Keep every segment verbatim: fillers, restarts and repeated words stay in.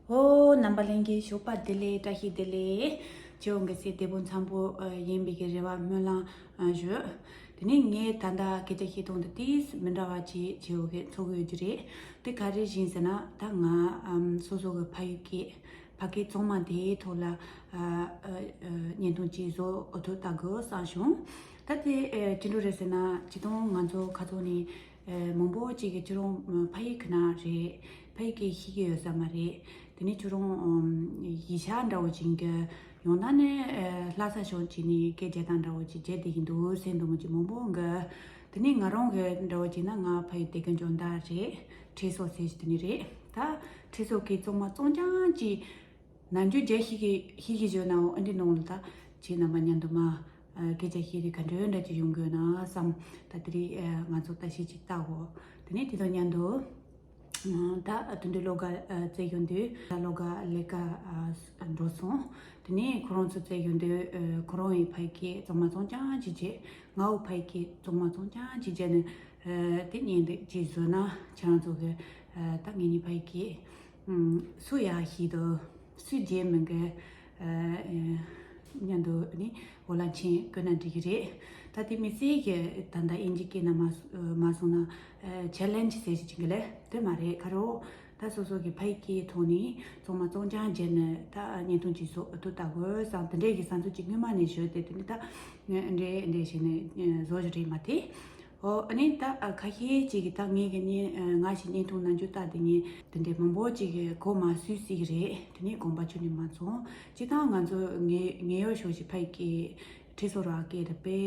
ཨོ། རྣམ་པ་ལྷན་རྒྱས་ཞོགས་པ་བདེ་ལེགས། བཀྲ་ཤིས་བདེ་ལེགས། ཇོ་གི་སེ་བདེ་པོ་འཚམ་པོ་ཨ་ཡིན་པའི་གི་རེ་བ་སྨོན་ལམ་ཨ་ཞུ། དེ་ནས་ངས་ད་ལྟ་སྐད་ཆ་བཤད་སྟངས་དེ་ཏིས་མི་འདྲ་བ་ཅིག་ཇོ་གི་ཚོར་གི་ཡོད་ཀྱི་རེད། དེ་ག་རེ་ཡིན་ཟེར་ན། ད་ང་ཨམ་སོ་སོ་གི་ཕ་ཡུལ་སྐད་ཕ་སྐད་གཙང་མ་དེའི་ཐོག་ལ་ཨ་ཨ་ཨ་བརྙན་ཐུང་ཅིག་བཟོ་ཨོ་ཐུག་ལྟ་དགོས་བསམ་བྱུང་། ད་དེ་ཨ་ཅི་འདྲ་རེད་ཟེར་ན། སྤྱིར་བཏང་ང་ཚོ་ཁ་ཚོ་ནས། ཨ་མང་པོ་ཅིག་གིས་ཁྱོད་རང་ཕ་ཡུལ་གི་ནང་རེད། ཕ་ཡུལ་སྐད་ཤེས་ཀྱི་ཡོད་ས་མ་རེད། དེ་ནས་ཁྱོད་རང་ཨམ་གཞིས་ཆགས་འདྲ་བོ་ཅིག་གི་ཡང་ན་ནི་ཨ་ལྷ་ས་ཕྱོགས་ཅིག་ནས་སྐད་རྒྱག་སྟངས་འདྲ་བོ་ཅིག་བརྗེད་བསྡད་ཀྱི་འདུག་ཟེར་འདུག་མི་ཅིག་མང་པོ་གིས། དེ་ནས་ང་རང་གི་འདྲ་བོ་བྱས་ན། ང་ཕ་ཡུལ་དེ་གི་འཇོ་མདའ་རེད། ཁྲི་སོ་ཟེར་ཞིག་དེ་ནས་རེད། ད་ཁྲི་སོ་སྐད་གཙང་མ་གཙང་རྐྱང་ཅིག་ནམ་རྒྱུན་རྒྱ་ཤེས་ཀྱི་ཤེས་ཀྱི་བརྗོད་ནའང་། ཨ་འདི་ནང་ལ་ད་ཁྱེད་རྣམ་པ་མཉམ་དུ་མ་ཨ་སྐད་ཆ་བཤད་དུས་ག་འདྲའི་འདྲ་ཅིག་ཡོང་གི་ཡོད་ན་བསམ། ད་དེ་རིང་ཨ་ང་ཚོ་ལྟ་བཤལ་ཅིག་ལྟ་གོ། དེ་ནས་དེ་དང་མཉམ་དུ་ཨ་ད་ཨ་དེ་དུས་སློབ་ག་ཨ་བཙལ་ཡོང་དུས། ད་སློབ་ག་ལས་ཀ་ཨ་འགྲོ་སོང་། དེ་ནས་ཁོ་རང་ཚོ་བཙལ་ཡོང་དུས་ཨ་ཁོ་རང་ཡི་ཕ་ཡུལ་སྐད་གཙང་མ་གཙང་རྐྱང་ཅིག་བརྗེད། ངའོ་ཕ་ཡུལ་སྐད་གཙང་མ་གཙང་རྐྱང་ཅིག་བརྗེད་ནས། ཨ་དེ་བརྙན་དེ་ཅིག་བཟོས་ན་ཁྱེད་རང་ཚོ་གི་ཨ་ད་ངེད་གཉིས་ཕ་ཡུལ་སྐད་ཨམ་སུ་ཡག་ཤེས་འདུག་སུ་བརྗེད་མི་འགལ་ཨ་ཨ་མཉམ་དུ་ནི་འོ་ལ་མཆན་བཀོད་ན་འགྲིག་གི་རེད། ད་དེ་མི་སེར་གྱི་ད་ལྟ་དབྱིན་ཇི་སྐད་ནང་མ་མ་སོང་ན་ཨ་ཆེ་ལེན་ཇི་ཟེར་ཞིག་བྱེད་གི་ལེ། དེ་མ་རེད་ཁ་རོ། ད་སོ་སོ་གི་ཕ་ཡུལ་སྐད་ཐོག་ནས་གཙང་མ་གཙང་རྐྱང་བརྗེད་ནས་ད་བརྙན་ཐུང་ཅིག་བཟོ་ཐུབ་ལྟ་དགོས་བསམ། དེ་འདྲའི་གི་བསམ་ཚུལ་ཅིག་སྔོན་མ་ནས་ཞུས་ཏེ། དེ་ནི་ད་འདྲེ་འདྲེ་བྱས་ནས་བཟོ་རྒྱུ་རེད་མ་དེ། ཨོ་ཨ་ནི་ད་ཨ་ཁ་ཤས་ཅིག་གིས་ད་ངེད་ཀྱི་བརྙན་ཨ་ང་ཞིག་བརྙན་ཐུང་ནང་འཇུག་ལྟ་དེ་ངས་དེ་འདྲའི་མང་པོ་ཅིག་གིས་གོ་མ་སུས་སྲིད་ཀྱི་རེད། དེ་ནས་དགོངས་པ་ཁྱོན་ནས་མ་ཚོམས། སྤྱིར་བཏང་ང་ཚོ་ངེད་ངེད་ཡོད་ཤོག་ཞིག་ཕ་ཡུལ་སྐད་ཁྲི་སོ་ར་སྐད་དེ་དཔེ་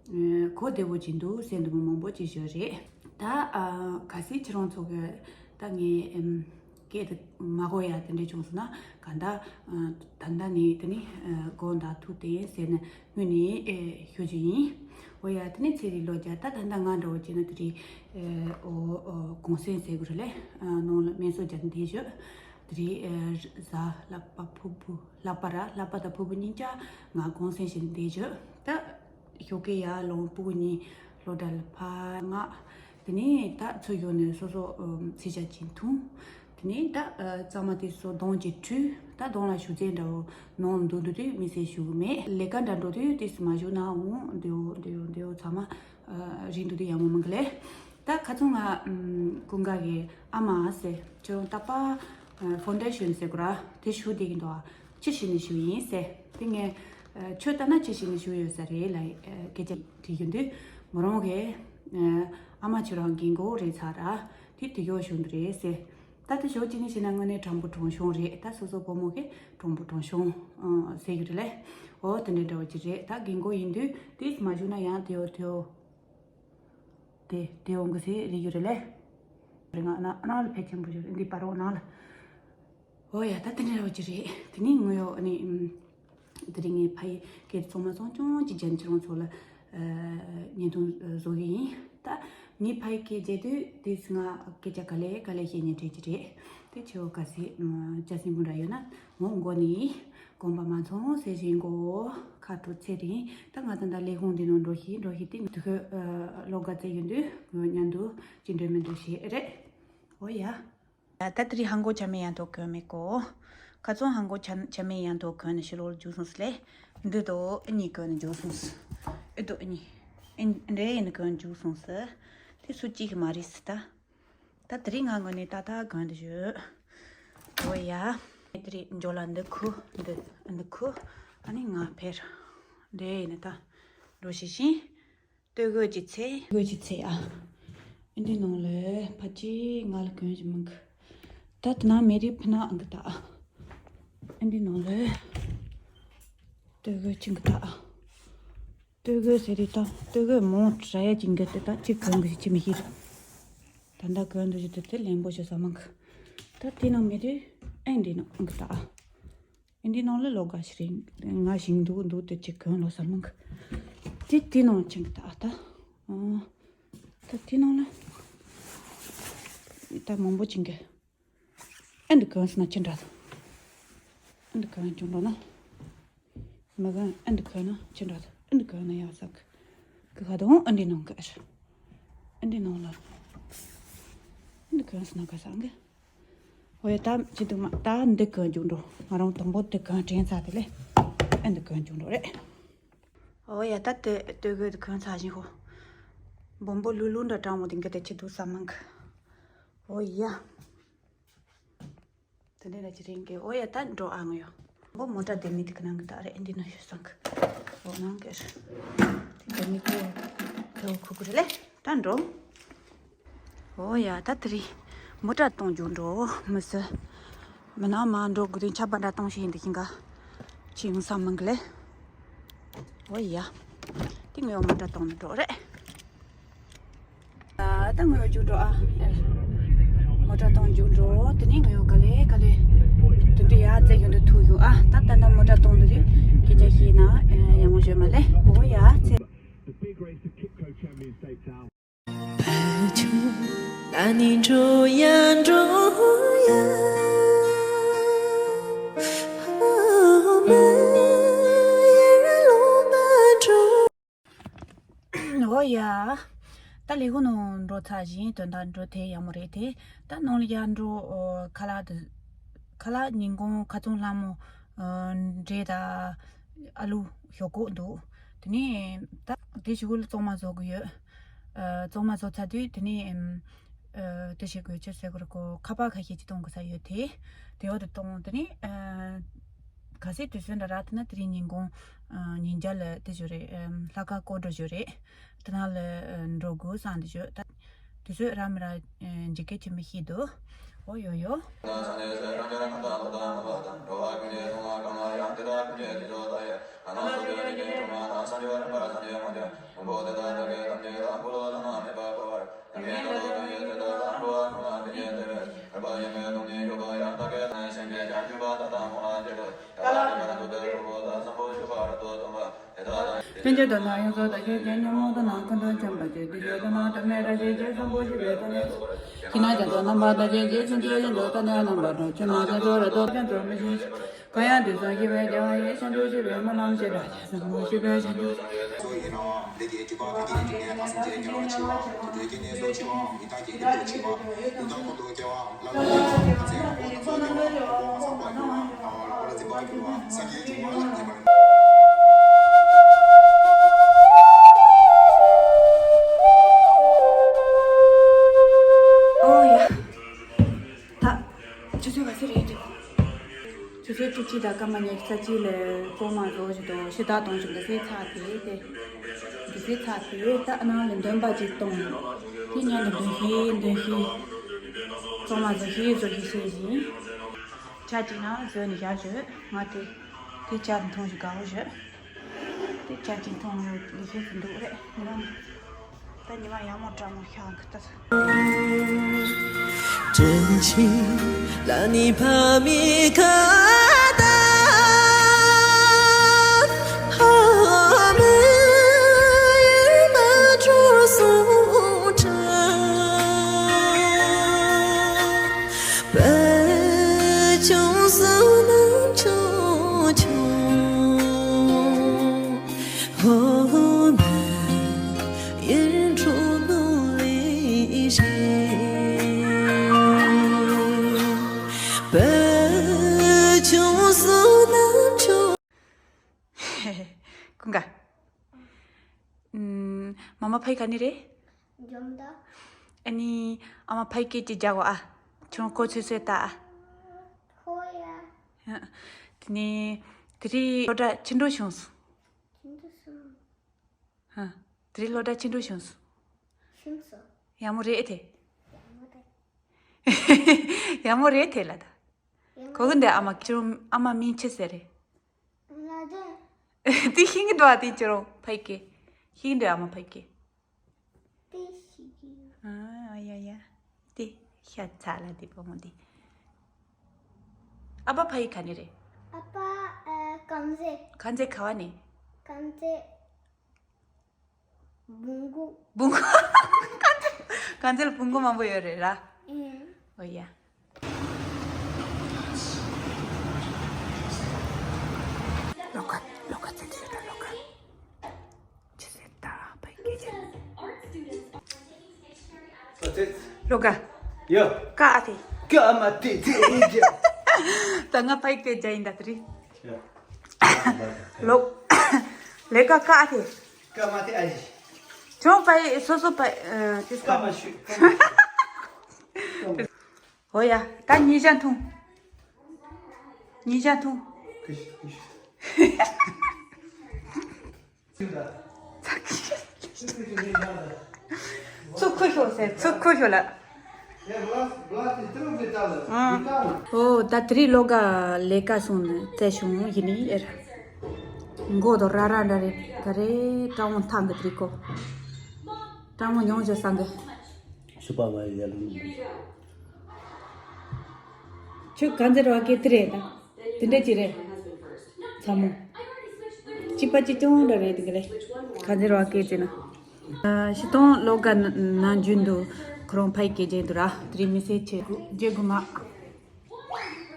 ཨ་གོ་བདེ་བོ་ཅིག་འདུག་ཟེར་འདུག་མང་པོ་ཅིག་ཞུ་རེད། ད་ཨ་གལ་སྲིད་ཁྱེད་རང་ཚོ་གི་ད་ངས་ཨམ་སྐད་དེ་མ་གོ་ཡ་དེ་འདྲ་བྱུང་སོང་ན། གང་ལྟར་ཨ་ད་ལྟ་ནས་དེ་ནི་ཨ་དགོངས་དག་ཐུགས་བདེན་ཟེར་ནས་སྔོན་ནས་ཨེ་ཞུ་རྒྱུ་ཡིན། འོ་ཡ། དེ་ནས་ཚེ་རིང་ལོ་བརྒྱ། ད་ད་ལྟ་ང་འདྲ་བོ་བྱས་ན་དེ་རིང་ཨེ་ཨོ་ཨོ་གུང་སེང་ཟེར་དགོས་རེད་ལེ། ཨ་ནང་ལ་སྨན་གསོ་རྒྱག་བསྡད་ཡོད། དེ་རིང་ཨེ་གཟའ་ལྷག་པ་ཕུར་བུ། ལྷག་པ་ར་ལྷག་པ་དང་ཕུར་བུ་གཉིས་ཆ་ང་གུང་སེང་བྱེད་བསྡད་ཡོད། ད་ཞོགས་ཀས་ཡར་ལངས། ཕྲུ་གུ་གཉིས་སློབ་གྲྭ་ལ་ཕར་མངགས། དེ་ནས་ད་ཚུར་ཡོང་ནས་སོ་སོ་ཨམ་ཚིག་ཇ་ཅིག་འཐུང་། དེ་ནས་ད་ཨ་གཙང་མ་དེ་སོ་གདོང་ཅིག་བཀྲུས། ད་གདོང་ལ་བྱུག་རྫས་འདྲ་བོ་ནང་འདུག་འདུག་དུས་མི་ཚེ་ཞུ་གི་མེད། ལས་ཀ་འདྲ་འགྲོ་དུས་ཏིས་མ་བྱུག་ན་འོང་། འདི་འོ་འདི་འོ་འདི་འོ་ཚང་མ་ཨ་རིང་འདུག་དུས་ཡག་མོ་མི་འགི་ལེ། ད་ཁ་ཚོན་ང་ཨམ་ཀུན་དགའ་གི་ཨ་མ་ཟེར། ཁྱོད་རང་ད་པ་ཨ་ཕོན་ཌེ་ཤོན་ཟེར་དགོས་ར་དེ་བྱུག་བསྡད་ཀྱི་འདུག་ཨ། ཅི་བྱས་ནས་བྱུག་ཡིན་ཟེར། དེ་ངས་ཨ་ཁྱོད་ལྟ་ན་ཅི་བྱས་ནས་བྱུག་ཡོད་ས་རེད་ལབ་ཨ་སྐད་ཆ་དྲིས་ཡོང་དུས། མོ་རང་གིས་ཨ་ཨ་མ་ཁྱོད་རང་རྒན་གོག་རེད་ཚར་ར། དེ་དེ་གོ་བྱུང་འདུག་རེད་ཟེར། ད་དེ་ཞོགས་ཅིག་ནས་བྱས་ན་དངོས་གནས་དྲང་པོ་དྲང་གཞུང་རེད། ད་སོ་སོ་བུ་མོ་གིས་དྲང་པོ་དྲང་གཞུང་ཨ་ཟེར་གྱི་རེད་ལེ། འོ་དེ་འདྲའི་འདྲ་བོ་ཅིག་རེད། ད་རྒན་གོག་ཡིན་དུས་དེ་མ་བྱུག་ན་ཡང་དེའོ་དེའོ། དེ་དེའོ་གི་ཟེར་རེད་ཡོད་རེད་ལེ། རེད། ང་ནང་ནང་ལ་ཕལ་ཆེན་པོ་ཡོད་རེད། འདི་པར་རོགས་ནང་ལ། འོ་ཡ། ད་དེ་འདྲའི་འདྲ་བོ་ཅིག་རེད། དེ་ནས་ངོ་ཡོ་ཨ་ནི་ཨམ། དེ་རིང་ངའི་ཕ་ཡུལ་སྐད་གཙང་མ་གཙང་རྐྱང་ཅིག་བརྗེད་ནས་ཁྱེད་རང་ཚོ་ལ་ཨ་བརྙན་ཐུང་བཟོ་གི་ཡིན། ད་ངའི་ཕ་ཡུལ་སྐད་བརྗེད་དུས་དེས་ང་སྐད་ཆ་ག་ལེ་ག་ལེ་བཤད་ཉན་བྲེལ་གྱི་རེད། དེ་ཆེ་བོ་ག་སྲིད་ཨ་ཅ་སྲིན་པོ་འདྲ་ཡོད་ན་ངོ་མགོ་ནས་དགོངས་པ་མ་ཚོམས་ཟེར་བཞིན་གོ། ཁ་དྲོ་ཚེ་རིང་། ད་ང་ད་ལྟ་ལས་ཁུངས་འདི་ནང་འགྲོ་ཤི་འགྲོ་ཤི་སྟེ། དུས་ཁོས་ཨ་སློབ་ག་བཙལ་ཡོང་དུས་ངོ་མཉམ་དུ་ཅི་འདྲ་མི་འདྲ་བྱེད་རེད། འོ་ཡ། ད་དེ་རིང་ཧང་གོ་ཆ་མེད་ཡང་ཐོག་གོན་མེད་གོ། ཁ་ཚོན་ཧང་གོ་ཆ་ཆ་མེད་ཡང་ཐོག་གོན་ནས་ཕྱི་ལོགས་ལ་འཇུག་སོང་ཟེར་ལེ། འདི་དོ་ཨ་ནི་གོན་ནས་འཇུག་སོང་ཟེར། ཨེ་དོ་ཨ་ནི་ཨེ་འདྲ་ཡིན་ནི་གོན་འཇུག་སོང་ཟེར། དེ་སུ་གཅིག་གི་མ་རེད་ཟེར་ད། ད་དེ་རིང་ང་ངོ་ནས་ཏག་ཏག་གོན་དུ་ཡོད། འོ་ཡ། དེ་རིང་འཇོ་ལ་འདི་ཁུ་འདི་འདི་ཁུ། ཨ་ནི་ང་ཕེར། འདྲ་ཡིན་ནི་ད། འགྲོ་ཤེས་ཤིང་། སྟོད་གོས་ཀྱི་ཚེ། སྟོད་གོས་ཀྱི་ཚེ་ཨ། ཨ་འདི་ནང་ལ་ཕ་ཅི་ང་ལ་གོན་གྱི་མི་འགི། ད་དེ་ན་མེ་རི་ཕི་ན་ཨང་གི་ད་ཨ། ཨ་འདི་ནང་ལ་སྟོད་གོས་ཅི་འགི་ད་ཨ། སྟོད་གོས་ཟེར་རེད་ད། སྟོད་གོས་མོ་ར་ཡ་ཅི་འགི་དེ་ད་ཅི་གོན་གི་ཅི་མི་ཤེས། ད་ད་གོན་འདུག་ཅི་དེ་དེ་ལེན་པོ་ཞུ་ས་མི་འགི། ད་དེ་ནང་མེ་རི་ཨ་འདི་ནང་ཨང་གི་ད་ཨ། ཨ་འདི་ནང་ལ་ལོ་ག་ཞིག་རེད། ང་ཞིང་འདུག་འདུག་དེ་ཅིག་གོན་ལོ་ས་མི་འགི། དེ་དེ་ནང་ཅི་འགི་ད་ཨ་ད། ཨ། ད་དེ་ནང་ལ་ད་མང་པོ་ཅི་འགི། ཨ་འདི་གོན་སོང་ན་ཅི་འདྲ་འདུག་ཨ་འདི་གོན་ཅུང་འགྲོ་ན། མི་གོན་ཨ་འདི་གོན་ན་ཅི་འདྲ་འདུག་ཨ་འདི་གོན་ན་ཡག་ས་གི། གི་ཁ་དོང་ཨ་འདི་ནང་གི་ཨ་ར། ཨ་འདི་ནང་ལ། ཨ་འདི་གོན་སོང་ན་ག་ས་གི། ཨོ་ཡ། ད་ཅི་འདུག་མ། ད་འདི་གོན་རྒྱུགས་འགྲོ། ང་རང་དང་པོ་འདི་གོན་དྲན་ཚར་དེ་ལས་ཨ་འདི་གོན་རྒྱུགས་འགྲོ་རེད། ཨོ་ཡ། ད་དེ་སྟོད་གོས་དེ་གོན་ཚར་བཞིན་ཧོ། སྦོམ་པོ་ལུས་ལུས་འདྲ་གྲང་མོ་དེ་འགའ་དེ་ཅི་འདུག་ས་མང་གི། ཨོ་ཡ། དེ་འདྲ་ཅི་རིང་གི། ཨོ་ཡ། ད་འགྲོ་ཨ་ང་ཡོ། སྦོམ་མོ་ཊ་དེ་མི་དེ་གི་ནང་གི་ད་རེད། འདི་ན་ཤོད་སང་གི། ཨོ་ནང་གི་རེད། དེ་མི་ཁོ་ཁོ་ཁུ་གུ་རེད་ལེ། ད་འགྲོ། ཨོ་ཡ། ད་དེ་རིང་མོ་ཊ་གཏོང་རྒྱུགས་འགྲོ་མི་སྲིད། མི་ནང་མ་འགྲོ་དགོས་དུས་ཆབ་པ་འདྲ་གཏོང་ཤེས་ཡིན་འདི་ཤིང་ག་ཆི་ཡོང་ས་མང་གི་ལེ། ཨོ་ཡ། དེ་ངའི་མོ་ཊ་གཏོང་ནི་འགྲོ་རེད། ད་ངའི་རྒྱུགས་འགྲོ་ཨ། མོ་ཊ་གཏོང་རྒྱུགས་འགྲོ། དེ་ནས་ངའི་ག་ལེ་ག་ལེ། དེ་འདྲ་ཡ་རྩེ་ཡོང་དུ་ཐུག་ཡོང་ཨ། ད་ད་ད་མོ་ཊ་གཏོང་དུ་རེད། སྐད་ཆ་ཤེས་ན་ཡག་མོ་བྱོས་མ་ལེ། ཨོ་ཡ་ཚེ། བད་ཆུང་ན་ནི་འགྲོ་ཡ་འགྲོ་ཡ། ཨོ་ཡ། ད་ལས་ཁུངས་ནང་འགྲོ་ཚར་བཞིན་དོན་དག་འགྲོ་དེ་ཡག་མོ་རེད་དེ། ད་ནང་ལ་ཡར་འགྲོ། ཨོ་ཁ་ལག་དེ། ཁ་ལག་ཉིན་གུང་ཁ་ཚོང་ལྷ་མོ། ཨོ་འབྲས་དང་ཨ་ལུ་ཞོག་ཁོག་འདུག་དེ་ནས་ད་དེ་ཞུ་གུ་ལ་གཙང་མ་བཟོ་གི་ཡོད། ཨོ་གཙང་མ་བཟོ་ཚར་དུས་དེ་ནས་ཨམ། ཨོ་དེ་བྱེད་དགོས་ཆེ་ཟེར་གི་རེད་ཀོ། ཁ་པར་ཁ་ཤས་ཅིག་གཏོང་དགོས་ས་ཡོད་དེ། དེ་འོག་ཏུ་གཏོང་དེ་ནས་ཨོ། གལ་སྲིད་དུས་ཚོད་འདྲ་རག་ཐུབ་ན་དེ་རིང་ཉིན་གུང་ཨ་ཉིན་རྒྱབ་ལ་དེ་ཞོ་རེད། ཨམ་ལྷག་དཀར་སྐོར་འགྲོ་ཞོ་རེད། དེ་ནང་ལ་ཨ་འགྲོ་དགོས་བསམ་དེ་ཞོ། ད་དུས་ཚོད་རག་མི་རག་ཨ་འཇིགས་སྐད་ཆེན་པོ་ཤི་འདུག་ཨོ་ཡོ་ཡོ། ལྷན་ཅིག་ཏུ་ན་ཡོངས་སུ་དག་ཤོས་ཀྱི་ཉོན་མོངས་དག་ན་ཀུན་ཏུ་འཇོམས་པར་བྱེད། དེ་བཞིན་དུ་ན་སྟོབས་མེད་བཀྲ་ཤིས་ཀྱི་གསོན་པོ་ཞེས་པའི་ཏོག་ནི། ཁྱེད་རྣམས་ཀྱང་དོན་རྣམ་པར་དག་ཅིང་རྗེས་སུ་མཆི་བ་བཞིན་དུ། ད་ནི་རྣམ་པར་གྲོལ་ཕྱིར་ནམ་མཁའ་མཛོད་རབ་ཏུ་ཕྱག་འཚལ་མི་ཞིག་གང་ཡང་དུས་གསུམ་གཤེགས་པའི་རྒྱལ་བ་ཡི་ཤིན་ཏུ་གཤེགས་པའི་སྨོན་ལམ་བྱེ་བྲག་ཕྱིར་གསོན་པོ་ཞེས་པའི་ཞིང་དུ། ཨོ་ཡ། ད་ཆུ་ཚོད་ག་ཚོད་རེད་འདུག་ཆུ་ཚོད་བཅུ་གཅིག་དང་སྐར་མ་ཉི་ཤུ་རྩ་གཅིག་ལ་གཙང་མ་བཟོ་བཞིན་དུ་ཕྱི་ཐག་གཏོང་བཞིན་དུ་ཟས་ཚར་དེ་དེ་དེ་ཟས་ཚར་དེ་ད་ནང་ལ་འདོན་པ་ཅིག་གཏོང་། དེ་ཉལ་ནས་འདོན་ཤེས་འདོན་ཤེས། གཙང་མ་བཟོ་ཤེས་བཟོ་ཤེས་བྱེད་བཞིན། ཇ་གཅིག་ནང་བཟོས་ནས་བཞག་བྱོས། ང་དེ་དེ་ཇ་འཐུང་ཞིག་དགའ་བོ་བྱོས། དེ་ཇ་གཅིག་འཐུང་ཡོད་ལི་ཤེས་སུ་འདུག་རེད་ཉི་མ། ད་ཉི་མ་ཡག་མོ་འདྲ་མོ་ཤག་གི་ད། ཀུན་དགའ། ཨུམ། མ་མ་ཕ་གི་ག་ནས་རེད། འཇམ་ད། ཨ་ནི་ཨ་མ་ཕ་གི་སྐད་ཅིག་རྒྱག་གོ་ཨ། ཁྱོད་གོ་ཚོད་ཚོད་ལྟ་ཨ། ཧོ་ཡ། དེ་ནས་དེ་རིང་སློབ་གྲྭ་ཕྱིན་འགྲོ་བྱུང་སོང་། ཕྱིན་འགྲོ་སོང་། ཧ། དེ་རིང་སློབ་གྲྭ་ཕྱིན་འགྲོ་བྱུང་སོང་། ཕྱིན་སོང་། ཡག་མོ་རེད་དེ། ཡག་མོ་རེད། ཡག་མོ་རེད་དེ་ལ་ད། ཡག་མོ་གོ་གི་འདི་ཨ་མ་ཁྱོད་ཨ་མ་མིང་ཅི་ཟེར་རེད། ང་དེ། དེ་ཤེས་ཀྱི་འདུག་ཨ། དེ་ཁྱོད་རང་ཕ་གི་ཤེས་ཀྱི་འདུག་ཨ་མ་ཕ་གི། དེ་ཤེས་ཀྱི་ཡོད། ཨ་ཡ་ཡ། དེ་ཤ་ཚ་ལ་དེ་བུ་མོ་དེ། ཨ་ཕ་ཕ་གི་ག་ནས་རེད། ཨ་ཕ་ཨ་དཀར་མཛེས། དཀར་མཛེས་ག་བ་ནས། དཀར་མཛེས། བུང་གུ། བུང་གུ། དཀར་མཛེས་ལ་བུང་གུ་མང་པོ་ཡོད་རེད་ར། ཨེ། ཨོ་ཡ། ལོག་ག་ལོག་ག་ཚེ་དེ་ཡོད་ད་ལོག་ག་ཆི་ཟེར་ད་བའི་སྐད་ཆ། ལོག་ག་ཡ། ཀ་ཨ་ཐེ། ཀ་མ་ཏི་ཏི་རི་ཇ། ད་ང་ཕ་ཡི་སྐད་རྒྱག་ཡིན་ད་དེ་རིང་། ལོ། ལས་ཀ་ཀ་ཨ་ཐེ། ཀ་མ་ཏི་ཨ་ཞི། ཁྱོད་ཕ་ཡི་སོ་སོ་ཕ་ཡི་ཨ། ཏི་ཀ་མ་ཤུ། ཀ་མ་ཤུ། ཨོ་ཡ། ད་ཉིན་ཞག་འཐུང་། ཉིན་ཞག་འཐུང་། ཀུ་ཤུ་ཀུ་ཤུ། ཚུར་ཁུ་ཤོག་ཟེར། ཚུར་ཁུ་ཤོག་ལ། ཨོ་ད་དེ་རིང་ལོ་ག་ལས་ཀ་སོང་ནས་བཙལ་བྱུང་ཡིན་ནི་ཨེ་ར། མགོ་དང་ར་ར་འདྲ་རེད་ག་རེ་ཀྲང་བོ་ཐང་གི་དེ་རིང་ཀོ། ཀྲང་བོ་ཉུང་ཞིག་སང་གི། ཤུ་པ་བ་ཡ་ལུ། ཁྱོད་གང་ཚེ་ར་བ་སྐད་དེ་རེད་ད། དེ་འདྲ་ཅི་རེད། ཚ་མོ། གཅིག་པ་གཅིག་རྐྱང་འདྲ་རེད་དེ་ག་ལེ། གང་ཚེ་ར་བ་སྐད་ཅི་ན། ཤི་སྟོང་ལོ་ག་ནང་རྒྱུན་དུ་ཁོ་རང་ཕ་ཡི་སྐད་རྒྱན་དུ་ར་དེ་རིང་མི་སེར་ཆེ་རྒྱལ་དགུ་མ།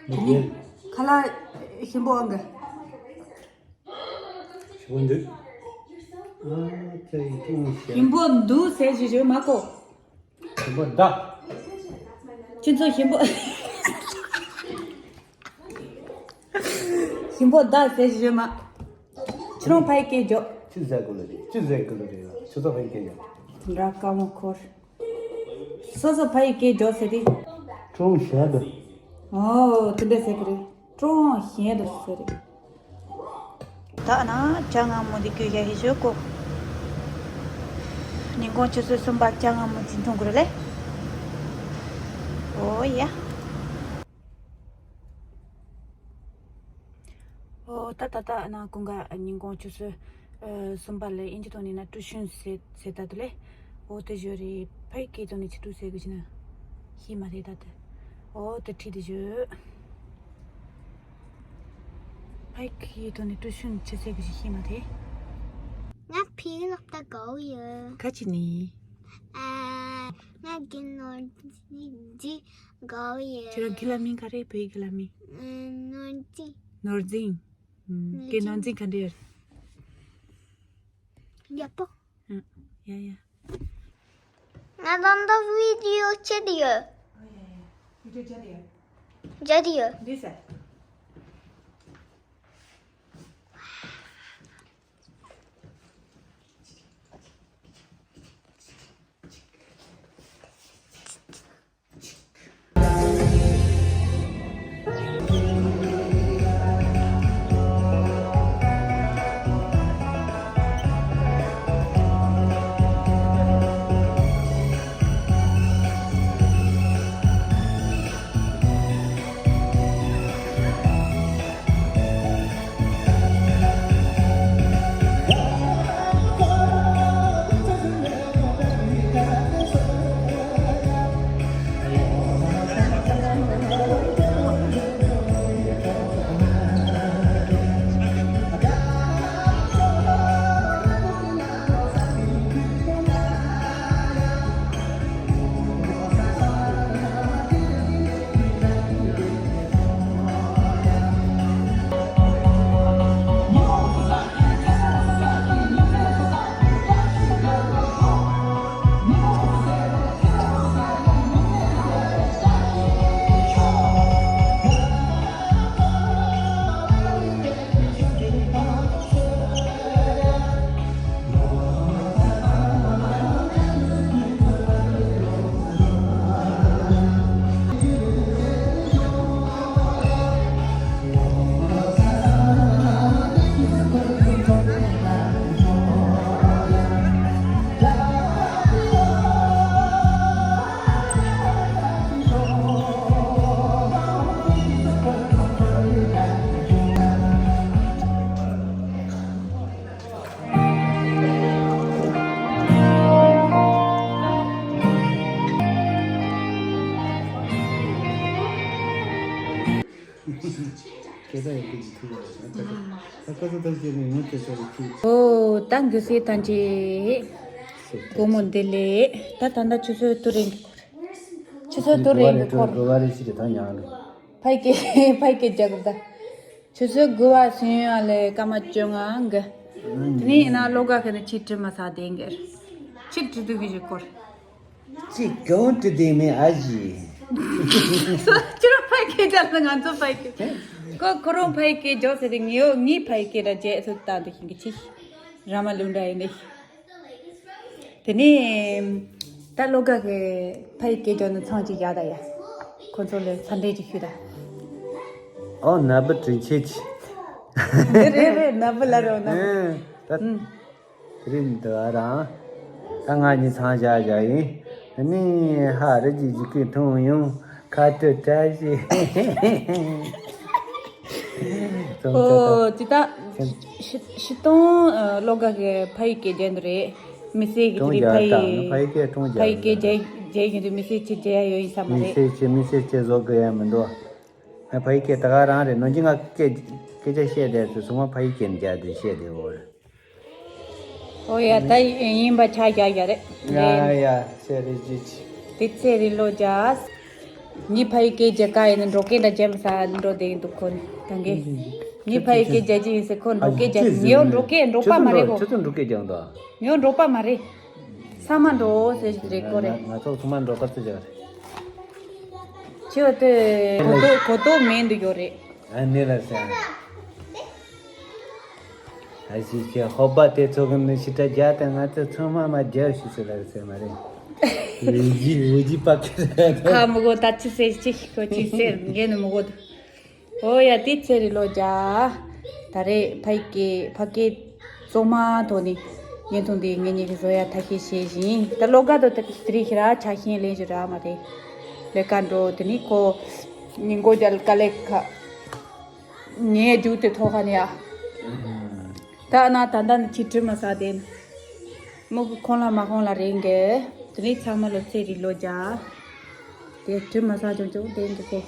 དེ་ནི་ཁ་ལག་ཞིམ་པོ་ཨང་གི། ཞིམ་པོ་འདུག་ཨ་ཙི་ཡིན་ཐུང་ཞེ། ཞིམ་པོ་འདུག་ཟེར་ཞིག་ཞུ་མ་གོ། ཞིམ་པོ་ད། ཁྱེད་ཚོ་ཞིམ་པོ། ཞིམ་པོ་ད་ཟེར་ཞིག་ཞུ་མ། ཁྱེད་རང་ཕ་ཡི་སྐད་རྒྱོབ། ཅི་ཟེར་དགོས་ལ་རེད། ཅི་ཟེར་དགོས་ལ་རེད་ལ། ཁྱོད་ཚོ་ཕ་ཡི་སྐད་རྒྱོབ། འདྲ་དཀའ་མོ་འཁོར། སོ་སོ་ཕ་ཡི་སྐད་རྒྱོབ་ཟེར་ཏེ། ཁྲོང་ཞལ་དུ། ཨོ་དེ་འདྲ་ཟེར་གི་རེད། ཀྲོང་ཞལ་དུ་ཟེར་རེད། ད་ན་ཅ་ང་མོ་འདི་ཀུ་ཞ་ཧི་ཞོ་ཀོ། ཉིན་གུང་ཆུ་ཚོད་གསུམ་པ་ཅ་ང་མོ་འཛིན་ཐུང་གུ་རེད་ལེ། ཨོ་ཡ། ཨོ་ད་ད་ད་ན་ཀུན་དགའ་ཉིན་གུང་ཆུ་ཚོད་ཨ་གསུམ་པ་ལ་ཨིན་ཇི་ཐོག་ནས་ན་ཀྲུ་ཤུན་ཟེར་ཟེར་ད་དུ་ལེ། ཨོ་དེ་ཞོ་རེད། ཕ་ཡི་སྐད་ཐོག་ནས་ཆི་ཀྲུ་ཟེར་གི་ཆི་ན་ཤི་མ་རེད་ད་དེ། ཨོ་དེ་ཁྲིད་དེ་ཞོ། ཕ་ཡི་སྐད་ཐོག་ནས་ཀྲུ་ཤུན་ཆི་ཟེར་གི་ཆི་ཤི་མ་རེད། ང་ཕི་ལོག་ད་གའོ་ཡོད། ཁ་ཆི་ནི། ཨ་ང་གི་ནོར་ཇི་གའོ་ཡོད། ཁྱེད་རང་གི་ལ་མིང་ག་རེ་བོད་ཡིག་གི་ལ་མིང་། ཨ་ནོར་ཇི། ནོར་འཛིན། ཨུམ། ཀྱེ་ནོར་འཛིན་ག་འདྲ་ཡོད། ཡག་པོ། ཨུམ། ཡ་ཡ། ང་རང་ད་བི་ཌི་ཡོ་བྱེད་དུ་ཡོད། བི་ཌི་ཡོ་བྱེད་དུ་ཡོད། བྱེད་དུ་ཡོད། འདི་ཟེར། ཨོ་ད་འགི་སེ་ཐང་ཅེ། སྒོ་མོ་འདི་ལས་ད་ད་ད་ཆུ་ཚོད་དུ་རིང་གི་འཁོར། ཆུ་ཚོད་དུ་རིང་གི་འཁོར། ཕ་ཡི་སྐད་ཕ་ཡི་སྐད་རྒྱག་གི་ད། ཆུ་ཚོད་དགུ་པ་སོན་ཡང་ལས་སྐར་མ་བཅོ་ལྔ་འགི། དེ་ནས་ཡིན་ན་ལོ་ག་ཁ་ནས་ཆིག་ཁྲི་མ་ས་དེ་འགི། ཆིག་ཁྲི་དུ་གི་ཞིག་སྐོར། ཅིག་གང་དུ་དེ་མེད་ཨ་ཞི། ཁྱོད་རང་ཕ་གི་སྐད་རྒྱག་ན་ང་ཚོ་ཕ་གི་སྐད། ཁོ་ཁོ་རང་ཕ་གི་སྐད་རྒྱག་ཟེར་ཏེ་ངའི་ངའི་ཕ་གི་སྐད་ར་བརྗེད་སུ་བཏང་འདུག་ཤིང་གི་ཆི། ར་མ་ལུང་འདྲ་ཡིན་ནི། དེ་ནས་ད་བློ་དགའ་གི་ཕ་གི་སྐད་རྒྱག་ན་ཚང་གཅིག་རྒྱག་ད་ཡ། ཁོ་ཚོ་ལ་འཚམས་འདྲི་ཅིག་ཞུ་ད། ཨོ་ན་བུ་དྲིན་ཆེ་ཆེ། འདི་རེད་རེད། ན་བུ་ལ་རོ་ན་བུ། ཨེ། ད། ཨུམ། དེ་རིང་འདི་བ་རང་། ད་ང་གཉིས་ཚང་བཞག་བཞག་ཡིན། ཨ་ནི་ཧ་རི་ཇི་ཇི་ཀི་མཐོང་ཡོང་། ཁ་ཏུ་བཀྲ་ཤིས། ཙོང་ཙེ་ད། ཨོ་ཅི་ད། ཤི་ཤི་སྟོང་ཨ་བློ་དགའ་གི་ཕ་ཡི་སྐད་རྒྱག་འདི་རེད། མི་སེར་གི་ཀྲོང་དེ་རིང་རྒྱག་ཕ་ཡི། ད་ནི་ཕ་ཡི་སྐད་ཀྲོང་རྒྱག་ཕ་ཡི་སྐད་རྒྱག་རྒྱག་ཡོང་དུས་མི་སེར་ཅིག་རྒྱག་ཡ་ཡོད་ཡིན་ས་མ་མི་རེད། སེར་ཅིག་མི་སེར་ཅིག་བཟོ་དགོས་ཡ་མི་འདུག་ཨ་ཕ་ཡི་སྐད་ད་ག་རང་རེད། ནོར་གྱི་ང་སྐད་སྐད་ཆ་བཤད་བསྡད་ཚེ་ཚང་མ་ཕ་ཡི་སྐད་རྒྱག་དེ་བཤད་བསྡད་འོ་རེད། ཨོ་ཡ་ད་ཡིན་པ་ཆ་རྒྱག་རྒྱག་རེད། ཡ་ཡ་ཚེ་རིང་ཅི་ཅི། དེ་ཚེ་རིང་ལོ་རྒྱག་ངའི་ཕ་ཡི་སྐད་རྒྱག་ག་ཡིན་ན་འབྲོག་སྐད་འདྲ་རྒྱག་མི་ས་འགྲོ་བསྡད་འདུག་ཁོ་ནི་ད་གིན། ངའི་ཕ་ཡི་སྐད་རྒྱག་ཅི་ཡིན་ཟེར་ཁོ་འབྲོག་སྐད་རྒྱག་ངའི་འབྲོག་སྐད་འབྲོག་པ་མ་རེད་ཁོ། ཁྱོད་ཚོ་འབྲོག་སྐད་རྒྱག་འདུག་ངའི་འབྲོག་པ་མ་རེད། ས་མ་འགྲོ་ཟེར་ཞིག་རེད་ཁོ་རེད། ང་ཚོ་ཚང་མ་འབྲོག་པ་ཚོ་རྒྱག་རེད། ཁྱེད་བ་དེ་གོ་རྟོགས་གོ་རྟོགས་མེད་འདུག་ཡོད་རེད། ཨ་ནི་ལ་ཟེར། ཨ་ཞིག་ཁྱེད་ཧོ་པ་དེ་ཚོ་གི་མི་ཞིག་ད་རྒྱ་དང་ང་ཚོ་ཚང་མ་མ་རྒྱ་ཞིག་ཟེར་ལ་ཟེར་མ་རེད། འུ་ཅི་འུ་ཅི་པ་ཁེ་རེད། ཁ་མི་གོ་ད་ཅི་ཟེར་ཅི་ཞིག་གོ་ཅི་ཟེར་ངས་ནི་མི་གོ་ད། ཨོ་ཡ་དེ་ཚེ་རིང་ལོ་རྒྱག་ད་རེས་ཕ་ཡི་སྐད་ཕ་སྐད་གཙོ་མ་ཐོག་ནས་བརྙན་ཐུང་འདི་ངེད་གཉིས་ཀྱིས་བཟོ་ཡ་ཐབས་ཤེས་བྱེད་བཞིན། ད་བློ་དགའ་དང་དེ་རིང་ཞེ་དྲག་ཆ་ཤས་ལེན་ཞེ་དྲག་མ་རེད། ལས་ཀ་འགྲོ་དེ་ནི་ཁོ་ཉིན་གུང་རྒྱལ་དཀའ་ལས་ཁག་ངའི་རྒྱུགས་དེ་ཐོག་ཁ་ནས་ཡ། ད་ན་ད་ལྟ་ནི་ཁྱི་དྲི་མ་ཟ་དེ་ནི་མོ་གི་ཁོང་ལ་མ་ཁོང་ལ་རེད་འགལ། དེ་ནི་ཚང་མ་ལོ་ཚེ་རིང་ལོ་རྒྱག་དེ་དྲི་མ་ཟ་ཅོང་ཅོང་དེ་འགལ་གོ།